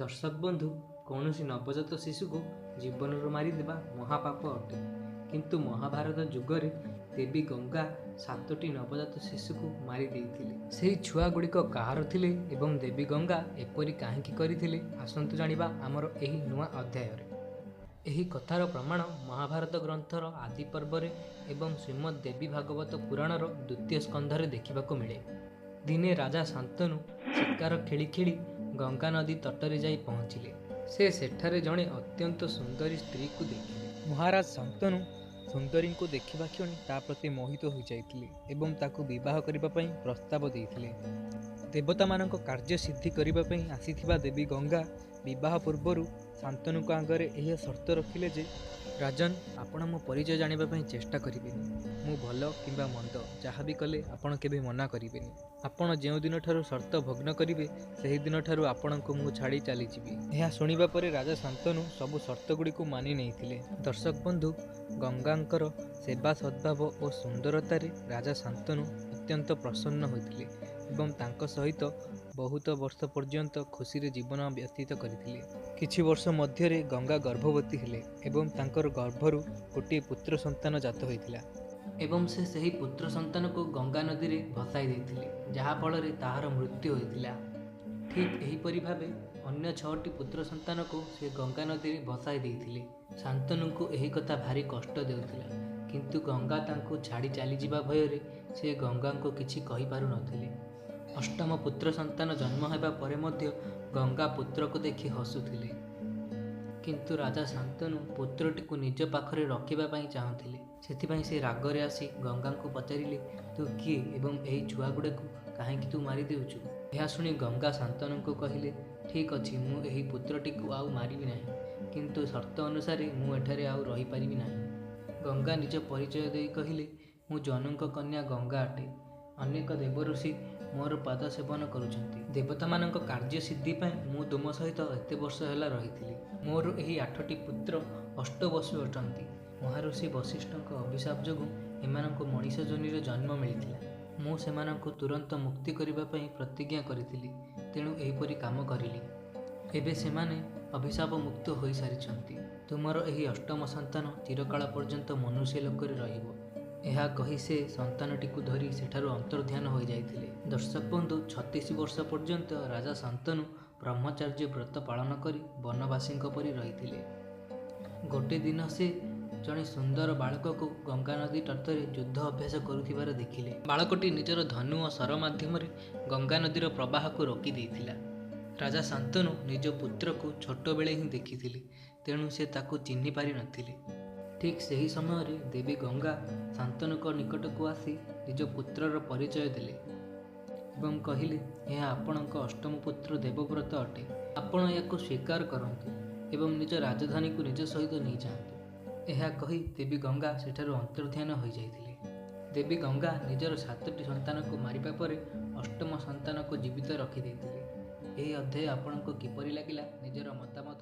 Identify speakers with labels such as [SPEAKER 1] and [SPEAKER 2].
[SPEAKER 1] ଦର୍ଶକ ବନ୍ଧୁ, କୌଣସି ନବଜାତ ଶିଶୁକୁ ଜୀବନରୁ ମାରିଦେବା ମହାପାପ ଅଟେ। କିନ୍ତୁ ମହାଭାରତ ଯୁଗରେ ଦେବୀ ଗଙ୍ଗା 7ଟି ନବଜାତ ଶିଶୁକୁ ମାରି ଦେଇଥିଲେ। ସେହି ଛୁଆଗୁଡ଼ିକ କାହାର ଥିଲେ ଏବଂ ଦେବୀ ଗଙ୍ଗା ଏପରି କାହିଁକି କରିଥିଲେ, ଆସନ୍ତୁ ଜାଣିବା ଆମର ଏହି ନୂଆ ଅଧ୍ୟାୟରେ। ଏହି କଥାର ପ୍ରମାଣ ମହାଭାରତ ଗ୍ରନ୍ଥର ଆଦି ପର୍ବରେ ଏବଂ ଶ୍ରୀମଦ୍ ଦେବୀ ଭାଗବତ ପୁରାଣର ଦ୍ୱିତୀୟ ସ୍କନ୍ଧରେ ଦେଖିବାକୁ ମିଳେ। ଦିନେ ରାଜା ଶାନ୍ତନୁ ଶିକାର ଖେଳି ଖେଳି ଗଙ୍ଗା ନଦୀ ତଟରେ ଯାଇ ପହଞ୍ଚିଲେ। ସେ ସେଠାରେ ଜଣେ ଅତ୍ୟନ୍ତ ସୁନ୍ଦରୀ ସ୍ତ୍ରୀକୁ ଦେଖିଲେ। ମହାରାଜ ଶାନ୍ତନୁ ସୁନ୍ଦରୀଙ୍କୁ ଦେଖିବା କ୍ଷଣି ତା ପ୍ରତି ମୋହିତ ହୋଇଯାଇଥିଲେ ଏବଂ ତାକୁ ବିବାହ କରିବା ପାଇଁ ପ୍ରସ୍ତାବ ଦେଇଥିଲେ। ଦେବତାମାନଙ୍କ କାର୍ଯ୍ୟ ସିଦ୍ଧି କରିବା ପାଇଁ ଆସିଥିବା ଦେବୀ ଗଙ୍ଗା ବିବାହ ପୂର୍ବରୁ ଶାନ୍ତନୁଙ୍କ ଆଗରେ ଏହି ସର୍ତ୍ତ ରଖିଲେ ଯେ, ରାଜନ, ଆପଣ ମୋ ପରିଚୟ ଜାଣିବା ପାଇଁ ଚେଷ୍ଟା କରିବେନି। ମୁଁ ଭଲ କିମ୍ବା ମନ୍ଦ ଯାହା ବି କଲେ ଆପଣ କେବେ ମନା କରିବେନି। ଆପଣ ଯେଉଁଦିନଠାରୁ ସର୍ତ୍ତ ଭଗ୍ନ କରିବେ, ସେହିଦିନଠାରୁ ଆପଣଙ୍କୁ ମୁଁ ଛାଡ଼ି ଚାଲିଯିବି। ଏହା ଶୁଣିବା ପରେ ରାଜା ଶାନ୍ତନୁ ସବୁ ସର୍ତ୍ତଗୁଡ଼ିକୁ ମାନି ନେଇଥିଲେ। ଦର୍ଶକ ବନ୍ଧୁ, ଗଙ୍ଗାଙ୍କର ସେବା ସଦ୍ଭାବ ଓ ସୁନ୍ଦରତାରେ ରାଜା ଶାନ୍ତନୁ ଅତ୍ୟନ୍ତ ପ୍ରସନ୍ନ ହୋଇଥିଲେ ଏବଂ ତାଙ୍କ ସହିତ ବହୁତ ବର୍ଷ ପର୍ଯ୍ୟନ୍ତ ଖୁସିରେ ଜୀବନ ବ୍ୟତୀତ କରିଥିଲେ। କିଛି ବର୍ଷ ମଧ୍ୟରେ ଗଙ୍ଗା ଗର୍ଭବତୀ ହେଲେ ଏବଂ ତାଙ୍କର ଗର୍ଭରୁ ଗୋଟିଏ ପୁତ୍ର ସନ୍ତାନ ଜାତ ହୋଇଥିଲା ଏବଂ ସେ ସେହି ପୁତ୍ର ସନ୍ତାନକୁ ଗଙ୍ଗା ନଦୀରେ ଭସାଇ ଦେଇଥିଲେ, ଯାହାଫଳରେ ତାହାର ମୃତ୍ୟୁ ହୋଇଥିଲା। ଠିକ୍ ଏହିପରି ଭାବେ ଅନ୍ୟ 6ଟି ପୁତ୍ର ସନ୍ତାନକୁ ସେ ଗଙ୍ଗା ନଦୀରେ ଭସାଇ ଦେଇଥିଲେ। ଶାନ୍ତନୁଙ୍କୁ ଏହି କଥା ଭାରି କଷ୍ଟ ଦେଉଥିଲା, କିନ୍ତୁ ଗଙ୍ଗା ତାଙ୍କୁ ଛାଡ଼ି ଚାଲିଯିବା ଭୟରେ ସେ ଗଙ୍ଗାଙ୍କୁ କିଛି କହିପାରୁନଥିଲେ। ଅଷ୍ଟମ ପୁତ୍ର ସନ୍ତାନ ଜନ୍ମ ହେବା ପରେ ମଧ୍ୟ ଗଙ୍ଗା ପୁତ୍ରକୁ ଦେଖି ହସୁଥିଲେ। କିନ୍ତୁ ରାଜା ଶାନ୍ତନୁ ପୁତ୍ରଟିକୁ ନିଜ ପାଖରେ ରଖିବା ପାଇଁ ଚାହୁଁଥିଲେ। ସେଥିପାଇଁ ସେ ରାଗରେ ଆସି ଗଙ୍ଗାଙ୍କୁ ପଚାରିଲେ, ତୁ କିଏ ଏବଂ ଏହି ଛୁଆଗୁଡ଼ାକୁ କାହିଁକି ତୁ ମାରିଦେଉଛୁ? ଏହା ଶୁଣି ଗଙ୍ଗା ଶାନ୍ତନୁଙ୍କୁ କହିଲେ, ଠିକ୍ ଅଛି, ମୁଁ ଏହି ପୁତ୍ରଟିକୁ ଆଉ ମାରିବି ନାହିଁ, କିନ୍ତୁ ସର୍ତ୍ତ ଅନୁସାରେ ମୁଁ ଏଠାରେ ଆଉ ରହିପାରିବି ନାହିଁ। ଗଙ୍ଗା ନିଜ ପରିଚୟ ଦେଇ କହିଲେ, ମୁଁ ଜନୁଙ୍କ କନ୍ୟା ଗଙ୍ଗା ଅଟେ। ଅନେକ ଦେବଋଷି ମୋର ପାଦ ସେବନ କରୁଛନ୍ତି। ଦେବତାମାନଙ୍କ କାର୍ଯ୍ୟ ସିଦ୍ଧି ପାଇଁ ମୁଁ ତୁମ ସହିତ ଏତେ ବର୍ଷ ହେଲା ରହିଥିଲି। ମୋର ଏହି 8ଟି ପୁତ୍ର ଅଷ୍ଟବସୁ ଅଟନ୍ତି। ମହର୍ଷି ବଶିଷ୍ଠଙ୍କ ଅଭିଶାପ ଯୋଗୁଁ ଏମାନଙ୍କୁ ମଣିଷ ଯୋନିରେ ଜନ୍ମ ମିଳିଥିଲା। ମୁଁ ସେମାନଙ୍କୁ ତୁରନ୍ତ ମୁକ୍ତି କରିବା ପାଇଁ ପ୍ରତିଜ୍ଞା କରିଥିଲି, ତେଣୁ ଏହିପରି କାମ କରିଲି। ଏବେ ସେମାନେ ଅଭିଶାପ ମୁକ୍ତ ହୋଇସାରିଛନ୍ତି। ତୁମର ଏହି ଅଷ୍ଟମ ସନ୍ତାନ ଚିରକାଳ ପର୍ଯ୍ୟନ୍ତ ମନୁଷ୍ୟ ଲୋକରେ ରହିବ। ଏହା କହି ସେ ସନ୍ତାନଟିକୁ ଧରି ସେଠାରୁ ଅନ୍ତର୍ଧ୍ୟାନ ହୋଇଯାଇଥିଲେ। ଦର୍ଶକ ବନ୍ଧୁ, 36 ବର୍ଷ ପର୍ଯ୍ୟନ୍ତ ରାଜା ଶାନ୍ତନୁ ବ୍ରହ୍ମଚର୍ଯ୍ୟ ବ୍ରତ ପାଳନ କରି ବନବାସୀଙ୍କ ପରି ରହିଥିଲେ। ଗୋଟେ ଦିନ ସେ ଜଣେ ସୁନ୍ଦର ବାଳକକୁ ଗଙ୍ଗା ନଦୀ ତଟରେ ଯୁଦ୍ଧ ଅଭ୍ୟାସ କରୁଥିବାର ଦେଖିଲେ। ବାଳକଟି ନିଜର ଧନୁ ଓ ଶର ମାଧ୍ୟମରେ ଗଙ୍ଗା ନଦୀର ପ୍ରବାହକୁ ରୋକି ଦେଇଥିଲା। ରାଜା ଶାନ୍ତନୁ ନିଜ ପୁତ୍ରକୁ ଛୋଟବେଳେ ହିଁ ଦେଖିଥିଲେ, ତେଣୁ ସେ ତାକୁ ଚିହ୍ନି ପାରିନଥିଲେ। ଠିକ୍ ସେହି ସମୟରେ ଦେବୀ ଗଙ୍ଗା ଶାନ୍ତନୁଙ୍କ ନିକଟକୁ ଆସି ନିଜ ପୁତ୍ରର ପରିଚୟ ଦେଲେ ଏବଂ କହିଲେ, ଏହା ଆପଣଙ୍କ ଅଷ୍ଟମ ପୁତ୍ର ଦେବବ୍ରତ ଅଟେ। ଆପଣ ଏହାକୁ ସ୍ୱୀକାର କରନ୍ତୁ ଏବଂ ନିଜ ରାଜଧାନୀକୁ ନିଜ ସହିତ ନେଇଯାଆନ୍ତୁ। ଏହା କହି ଦେବୀ ଗଙ୍ଗା ସେଠାରୁ ଅନ୍ତର୍ଧ୍ୟାନ ହୋଇଯାଇଥିଲେ। ଦେବୀ ଗଙ୍ଗା ନିଜର 7ଟି ସନ୍ତାନକୁ ମାରିବା ପରେ ଅଷ୍ଟମ ସନ୍ତାନକୁ ଜୀବିତ ରଖିଦେଇଥିଲେ। ଏହି ଅଧ୍ୟାୟ ଆପଣଙ୍କୁ କିପରି ଲାଗିଲା, ନିଜର ମତାମତ